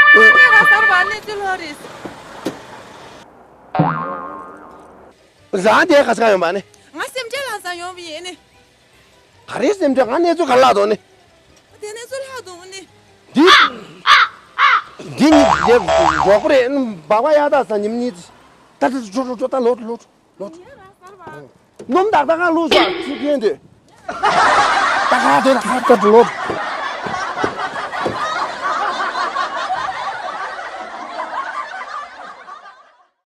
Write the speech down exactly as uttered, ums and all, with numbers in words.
ཨ་ནི་ར་གསར་པ་གནས་ཚུལ་ལྷོད་རེད། རང་དེ་ག་ས་ག་ཡོང་པ་ནི། ང་སེམས་ཅན་ལ་ས་ཡོང་བ་ཡིན་ནི། ག་རེ་སེམས་ཅན། ང་གནས་ཚུལ་ག་ལ་དོ་ནི། དེ་ནས་ཚུར་ལྷག་འདུག་ནི། འདི། འདི་ཉིད་དེ་རོགས་པ་རེད། སྦག་སྦག་ཡག་ད་ས་ཉིམ་གཉིས། ད་ད་འགྲོ་འགྲོ་འགྲོ། ད་ལོ་ལོ་ལོ། སྣུམ་ད་ད་གང་བླུགས་ཤག་ཅི་ཕན་དེ། ད་ག་དེ་ད་ག་ད་ལོ།